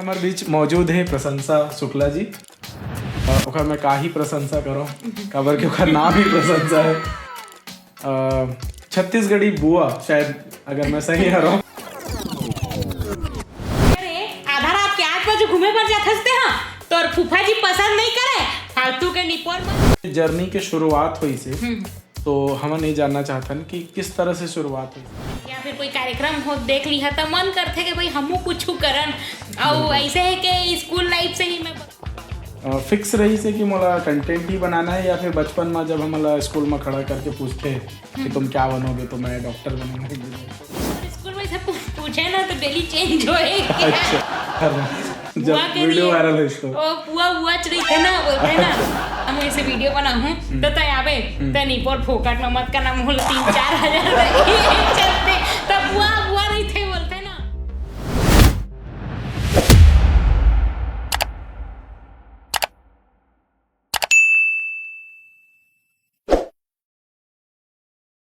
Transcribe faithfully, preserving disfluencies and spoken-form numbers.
हमारे बीच मौजूद है प्रशंसा शुक्ला जी। अ, ओकर मैं का ही प्रशंसा करूँ, काबर के ओकर नाम ही प्रशंसा है। अ, छत्तीसगढ़ी बुआ, शायद, अगर मैं सही हरौं। अरे, आधा रात के आठ बजे घूमे बर जाथस ते, हाँ? तोर फूफा जी पसंद नहीं करे, फालतू के निपोर मत। जर्नी के शुरुआत होइस हे, तो हमन ये जानना चाहथन कि किस तरह से शुरुआत होइस हे। या फिर कोई कार्यक्रम हो, देख लिहा, त मन करथे कि भाई, हमू कुछ करन, अउ ऐसे है कि स्कूल लाइफ से ही मैं अ, फिक्स रहिस हे कि मोला कंटेंट ही बनाना है, या फिर बचपन में जब हमला स्कूल में खड़ा करके पूछथे कि तुम क्या बनोगे, तो मैं डॉक्टर बनूंगा, इंजीनियर। स्कूल में सब कुछ पूछे ना, तो डेली चेंज होए। अच्छा, जब बुआ के वीडियो लिए। वायरल होइस तो। ओ, बुआ, बुआ चली थे ना, बोलते हैं ना। हम ऐसे वीडियो बनाहूँ, तो तय आवे, तय निपोर फोकट में मत करना, मोल तीन चार हजार रुपए चलते, तो बुआ,